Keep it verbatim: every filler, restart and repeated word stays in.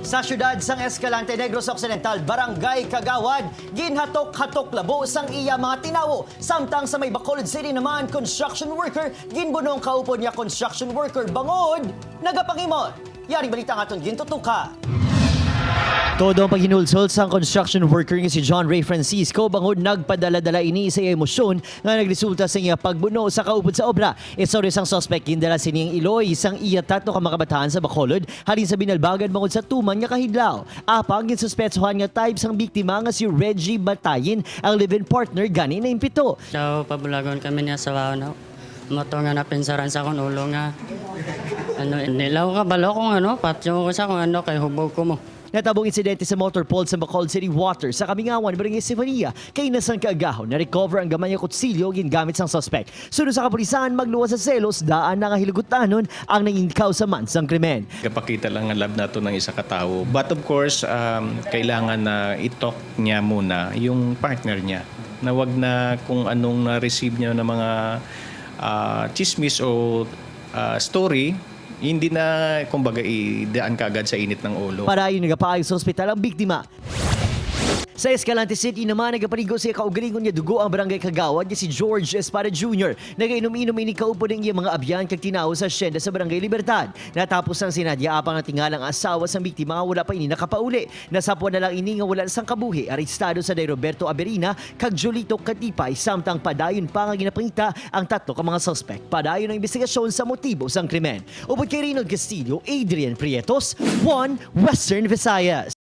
Sa siyudad sang Escalante, Negros Occidental, Barangay Kagawad, ginhatok-hatok labo sang iya mga tinawo. Samtang sa may Bacolod City naman, construction worker ginbuno ang kaupod niya, construction worker bangod nagapangimot. Yari balita nga aton gintutuka. Todo ang paghinulsol sang construction worker nga si John Ray Francisco bangod nagpadala-dala ini sa iya emosyon nga nagresulta sa iya pagbuno sa kaupod sa obra. Istorya sang suspect, gindala sini ang iloy sang iya tatlo ka mga kabataan sa Bacolod halin sa Binalbagan bangod sa tuman nga kahidlaw. Apang ginsuspetsuhan nga type sang biktima nga si Reggie Batayin, ang live-in partner gani na impito. Daw pabulagon kami niya sa baho, no? Mo to nga napinsaran sa akong ulo nga, ano, nilaw ka balo kung ano, patyo ko sa kung ano, kay hubog ko mo. Natabong insidente sa motor pool sa Bacolod City Water sa Kamingawan, Barangay Estefania, kay na sang kaagahon na-recover ang gamay nga kutsilyo gingamit sang suspect. Suno sa kapulisan, magluwas sa selos, daan na nga hilugutanon ang nangin kausa man sang krimen. Gapakita lang nga love nato ng isa ka tawo. But of course, um, kailangan na i-talk niya muna yung partner niya. Na wag na kung anong na-receive niya na mga, ah, chismis o, ah, story, hindi na, kumbaga, idaan kaagad sa init ng ulo. Padayon nagapaayos sa ospital ang biktima. Sa Escalante City naman, nagapaligo sa iya kaugalingon nga dugo ang barangay kagawad nga si George Espada Junior. Nagainom-inom ini kaupod ang iya mga abyan kag tinawo sa asyenda sa Barangay Libertad. Natapos ang sinadya, apang natingala ang asawa sang biktima nga wala pa ini nakapauli. Nasapwan na lang ini nga wala na sang kabuhi. Arestado sa Day Roberto Averina kag Jolito Katipay, samtang padayon pa nga ginapangita ang tatlo ka mga suspek. Padayon ang investigasyon sa motibo sang krimen. Upod kay Reynold Castillo, Adrian Prietos, One Western Visayas.